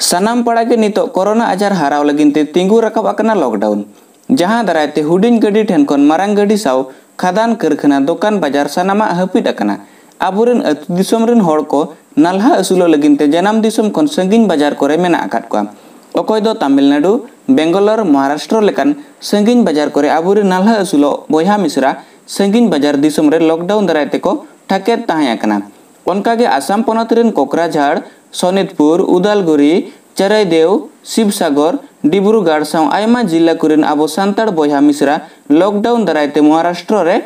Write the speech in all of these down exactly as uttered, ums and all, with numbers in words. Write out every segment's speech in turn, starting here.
ᱥᱟᱱᱟᱢ ᱯᱟᱲᱟ ᱜᱮ ᱱᱤᱛᱚᱜ ᱠᱳᱨᱳᱱᱟ ᱟᱡᱟᱨ ᱦᱟᱨᱟᱣ ᱞᱟᱹᱜᱤᱫ ᱛᱮ ᱛᱤᱸᱜᱩ ᱨᱟᱠᱟᱵ ᱟᱠᱟᱱᱟ ᱞᱚᱠᱰᱟᱣᱩᱱ, ᱡᱟᱦᱟᱸ ᱫᱟᱨᱟᱭ ᱛᱮ ᱦᱩᱰᱤᱧ ᱜᱟᱹᱰᱤ ᱴᱷᱮᱱ ᱠᱷᱚᱱ ᱢᱟᱨᱟᱝ ᱜᱟᱹᱰᱤ ᱥᱟᱶ ᱠᱷᱟᱫᱟᱱ, ᱠᱟᱹᱨᱠᱷᱟᱱᱟ, ᱫᱚᱠᱟᱱ ᱵᱟᱡᱟᱨ ᱥᱟᱱᱟᱢᱟᱜ ᱦᱟᱹᱯᱤᱫ ᱟᱠᱟᱱᱟ᱾ ᱟᱵᱚᱨᱮᱱ ᱟᱹᱛᱩ ᱫᱤᱥᱚᱢ ᱨᱮᱱ ᱦᱚᱲ ᱠᱚ ᱱᱟᱞᱦᱟ ᱟᱹᱥᱩᱞᱚᱜ ᱞᱟᱹᱜᱤᱫ ᱛᱮ ᱡᱟᱱᱟᱢ ᱫᱤᱥᱚᱢ ᱠᱷᱚᱱ ᱥᱟᱺᱜᱤᱧ ᱵᱟᱡᱟᱨ ᱠᱚᱨᱮ ᱢᱮᱱᱟᱜ ᱟᱠᱟᱫ ᱠᱚᱣᱟ᱾ ᱚᱠᱚᱭ ᱫᱚ ᱛᱟᱢᱤᱞᱱᱟᱰᱩ, ᱵᱮᱝᱜᱟᱞᱳᱨ, ᱢᱚᱦᱟᱨᱟᱥᱴᱨᱚ ᱞᱮᱠᱟᱱ ᱥᱟᱺᱜᱤᱧ ᱵᱟᱡᱟᱨ ᱠᱚᱨᱮ ᱟᱵᱚᱨᱮᱱ ᱱᱟᱞᱦᱟ ᱟᱹᱥᱩᱞᱚᱜ ᱵᱚᱭᱦᱟ ᱢᱤᱥᱨᱟ ᱥᱟᱺᱜᱤᱧ ᱵᱟᱡᱟᱨ ᱫᱤᱥᱚᱢ ᱨᱮ ᱞᱚᱠᱰᱟᱣᱩᱱ ᱫᱟᱨᱟᱭ ᱛᱮᱠᱚ ᱴᱷᱟᱠᱮᱫ ᱛᱟᱦᱮᱸ ᱟᱠᱟᱱᱟ᱾ ᱚᱱᱠᱟᱜᱮ ᱟᱥᱟᱢ ᱯᱚᱱᱚᱛ ᱨᱮᱱ ᱠᱳᱠᱨᱟᱡᱷᱟᱲ, ᱥᱳᱱᱤᱛᱯᱩᱨ, ᱩᱫᱟᱞᱜᱩᱨᱤ, ᱪᱟᱨᱟᱭᱫᱮᱣ, ᱥᱤᱵᱥᱟᱜᱚᱨ, ᱰᱤᱵᱨᱩᱜᱟᱲ ᱥᱟᱶ ᱟᱭᱢᱟ ᱡᱤᱞᱟ ᱠᱚᱨᱮᱱ ᱟᱵᱚ ᱥᱟᱱᱛᱟᱲ ᱵᱚᱭᱦᱟ ᱢᱤᱥᱨᱟ ᱞᱚᱠᱰᱟᱣᱩᱱ ᱫᱟᱨᱟᱭ ᱛᱮ ᱢᱚᱦᱟᱨᱟᱥᱴᱨᱚ ᱨᱮ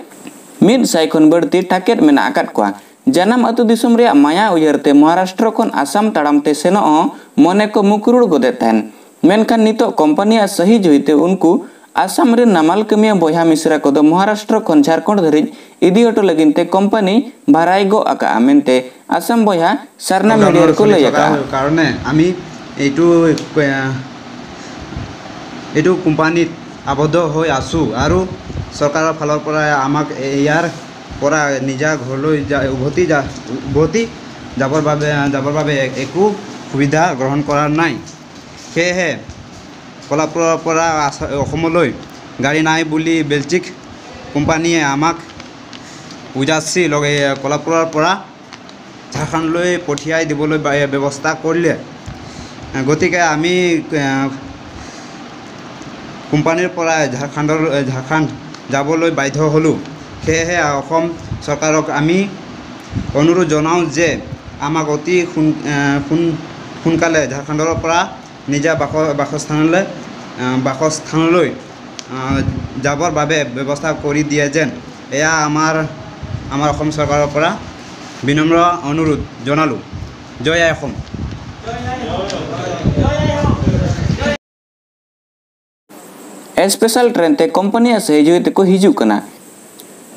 ᱢᱤᱫ ᱥᱟᱭ ᱠᱷᱚᱱ ᱵᱟᱹᱲᱛᱤ ᱴᱷᱟᱠᱮᱫ ᱢᱮᱱᱟᱜ ᱟᱠᱟᱫ ᱠᱚᱣᱟ᱾ ᱡᱟᱱᱟᱢ ᱟᱹᱛᱩ ᱫᱤᱥᱚᱢ ᱨᱮᱭᱟᱜ ᱢᱟᱭᱟ ᱩᱭᱦᱟᱹᱨ ᱛᱮ ᱢᱚᱦᱟᱨᱟᱥᱴᱨᱚ ᱠᱷᱚᱱ ᱟᱥᱟᱢ ᱛᱟᱲᱟᱢ ᱛᱮ ᱥᱮᱱᱚᱜ ᱦᱚᱸ ᱢᱚᱱᱮ ᱠᱚ ᱢᱩᱠᱨᱩᱲ ᱜᱚᱫᱮᱫ ᱛᱟᱦᱮᱱ᱾ ᱢᱮᱱᱠᱷᱟᱱ ᱱᱤᱛᱚᱜ ᱠᱳᱢᱯᱟᱱᱤᱭᱟᱜ ᱥᱟᱹᱦᱤ ᱡᱩᱦᱤ ᱛᱮ ᱩᱱᱠᱩ ᱟᱥᱟᱢ ᱨᱮᱱ ᱱᱟᱢᱟᱞ ᱠᱟᱹᱢᱤᱭᱟᱹ ᱵᱚᱭᱦᱟ ᱢᱤᱥᱨᱟ ᱠᱚᱫᱚ ᱢᱚᱦᱟᱨᱟᱥᱴᱨᱚ ᱠᱷᱚᱱ ᱡᱷᱟᱨᱠᱷᱚᱸᱰ ᱫᱷᱟᱹᱨᱤᱡ ᱤᱫᱤ ᱦᱚᱴᱚ ᱞᱟᱹᱜᱤᱫ ᱛᱮ ᱠᱳᱢᱯᱟᱱᱤ ᱵᱷᱟᱨᱟᱭ ᱜᱚᱜ ᱟᱠᱟᱜᱼᱟ ᱢᱮᱱᱛᱮ ᱟᱥᱟᱢ ᱵᱚᱭᱦᱟ ᱥᱟᱨᱱᱟ ᱞᱚᱠᱰᱟᱣᱩᱱ ᱢᱤᱰᱤᱭᱟ ᱨᱮᱠᱚ ᱨᱮ ᱞᱟᱹᱭ ᱥᱚᱨᱠᱟᱨ ᱟᱠᱟᱜᱼᱟ᱾ ᱠᱟᱨᱚᱱᱮ আমি এইটো, এ, এইটো কোম্পানীত আবদ্ধ হৈ আছোঁ আৰু চৰকাৰৰ ফালৰ পৰা আমাক ইয়াৰ পৰা নিজা ঘৰলৈ যা উভতি যা উভতি যাবৰ বাবে যাবৰ বাবে একো সুবিধা গ্ৰহণ কৰা নাই। সেয়েহে কলাপুৰৰ পৰা আছ- অসমলৈ গাড়ী নাই বুলি বেলজিক কোম্পানীয়ে আমাক উজাচি লগে কলাপুৰৰ পৰা ঝাৰখণ্ডলৈ পঠিয়াই দিবলৈ বা- ব্যৱস্থা কৰিলে। গতিকে আমি এ, কোম্পানীৰ পৰা ঝাৰখণ্ডৰ ঝাৰখণ্ড যাবলৈ বাধ্য হ'লোঁ। সেয়েহে অসম চৰকাৰক আমি অনুৰোধ জনাওঁ যে আমাক অতি সোন এ, সোন সোনকালে ঝাৰখণ্ডৰ পৰা নিজা বাস বাসস্থানলৈ আহ, বাসস্থানলৈ আহ, যাবৰ বাবে ব্যৱস্থা কৰি দিয়ে যেন, এয়া আমাৰ আমাৰ অসম চৰকাৰৰ পৰা বিনম্ৰ অনুৰোধ জনালোঁ। জয় আই অসম। ᱥᱯᱮᱥᱟᱞ ᱴᱨᱮᱱ ᱛᱮ ᱠᱳᱢᱯᱟᱱᱤᱭᱟᱜ ᱥᱟᱹᱦᱤᱡᱩᱦᱤ ᱛᱮᱠᱚ ᱦᱤᱡᱩᱜ ᱠᱟᱱᱟ᱾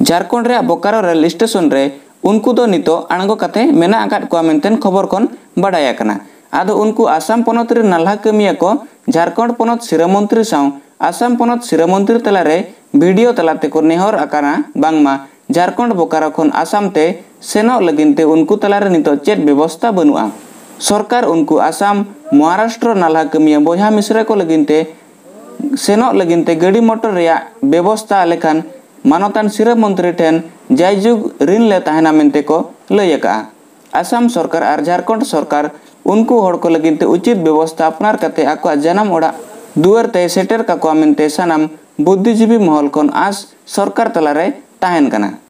ᱡᱷᱟᱨᱠᱷᱚᱸᱰ ᱨᱮᱭᱟᱜ ᱵᱳᱠᱟᱨᱳ ᱨᱮᱞ ᱥᱴᱮᱥᱚᱱ ᱨᱮ ᱩᱱᱠᱩ ᱫᱚ ᱱᱤᱛᱚᱜ ᱟᱬᱜᱚ ᱠᱟᱛᱮ ᱢᱮᱱᱟᱜ ᱟᱠᱟᱫ ᱠᱚᱣᱟ ᱢᱮᱱᱛᱮ ᱠᱷᱚᱵᱚᱨ ᱠᱷᱚᱱ ᱵᱟᱰᱟᱭ ᱟᱠᱟᱱᱟ᱾ ᱟᱫᱚ ᱩᱱᱠᱩ ᱟᱥᱟᱢ ᱯᱚᱱᱚᱛ ᱨᱮᱱ ᱱᱟᱞᱦᱟ ᱠᱟᱹᱢᱤᱭᱟᱹ ᱠᱚ ᱡᱷᱟᱨᱠᱷᱚᱸᱰ ᱯᱚᱱᱚᱛ ᱥᱤᱨᱟᱹ ᱢᱚᱱᱛᱨᱤ ᱥᱟᱶ ᱟᱥᱟᱢ ᱯᱚᱱᱚᱛ ᱥᱤᱨᱟᱹ ᱢᱚᱱᱛᱨᱤ ᱛᱟᱞᱟᱨᱮ ᱵᱷᱤᱰᱤᱭᱳ ᱛᱟᱞᱟ ᱛᱮᱠᱚ ᱱᱮᱦᱚᱨ ᱟᱠᱟᱱᱟ ᱵᱟᱝᱢᱟ ᱡᱷᱟᱨᱠᱷᱚᱸᱰ ᱵᱳᱠᱟᱨᱳ ᱠᱷᱚᱱ ᱟᱥᱟᱢ ᱛᱮ ᱥᱮᱱᱚᱜ ᱞᱟᱹᱜᱤᱫ ᱛᱮ ᱩᱱᱠᱩ ᱛᱟᱞᱟᱨᱮ ᱱᱤᱛᱚᱜ ᱪᱮᱫ ᱵᱮᱵᱚᱥᱛᱷᱟ ᱵᱟᱹᱱᱩᱜᱼᱟ᱾ ᱥᱚᱨᱠᱟᱨ ᱩᱱᱠᱩ ᱟᱥᱟᱢ ᱢᱚᱦᱟᱨᱟᱥᱴᱨᱚ ᱱᱟᱞᱦᱟ ᱠᱟᱹᱢᱤᱭᱟᱹ ᱵᱚᱭᱦᱟ ᱢᱤᱥᱨᱟ ᱠᱚ ᱞᱟᱹᱜᱤᱫ ᱛᱮ ᱥᱮᱱᱚᱜ ᱞᱟᱹᱜᱤᱫ ᱛᱮ ᱜᱟᱹᱰᱤ ᱢᱚᱴᱚᱨ ᱨᱮᱭᱟᱜ ᱵᱮᱵᱚᱥᱛᱟ ᱞᱮᱠᱷᱟᱱ ᱢᱟᱱᱚᱛᱟᱱ ᱥᱤᱨᱟᱹ ᱢᱚᱱᱛᱨᱤ ᱴᱷᱮᱱ ᱡᱟᱭᱡᱩᱜᱽ ᱨᱤᱱ ᱞᱮ ᱛᱟᱦᱮᱱᱟ ᱢᱮᱱᱛᱮ ᱠᱚ ᱞᱟᱹᱭ ᱟᱠᱟᱫᱼᱟ᱾ ᱟᱥᱟᱢ ᱥᱚᱨᱠᱟᱨ ᱟᱨ ᱡᱷᱟᱲᱠᱷᱚᱸᱰ ᱥᱚᱨᱠᱟᱨ ᱩᱱᱠᱩ ᱦᱚᱲ ᱠᱚ ᱞᱟᱹᱜᱤᱫ ᱛᱮ ᱩᱪᱤᱛ ᱵᱮᱵᱚᱥᱛᱷᱟ ᱟᱯᱱᱟᱨ ᱠᱟᱛᱮ ᱟᱠᱚᱣᱟᱜ ᱡᱟᱱᱟᱢ ᱚᱲᱟᱜ ᱫᱩᱣᱟᱹᱨ ᱛᱮ ᱥᱮᱴᱮᱨ ᱠᱟᱠᱚᱣᱟ ᱢᱮᱱᱛᱮ ᱥᱟᱱᱟᱢ ᱵᱩᱫᱽᱫᱷᱤᱡᱤᱵᱤ ᱢᱚᱦᱚᱞ ᱠᱷᱚᱱ ᱟᱸᱥ ᱥᱚᱨᱠᱟᱨ ᱛᱟᱞᱟᱨᱮ ᱛᱟᱦᱮᱱ ᱠᱟᱱᱟ᱾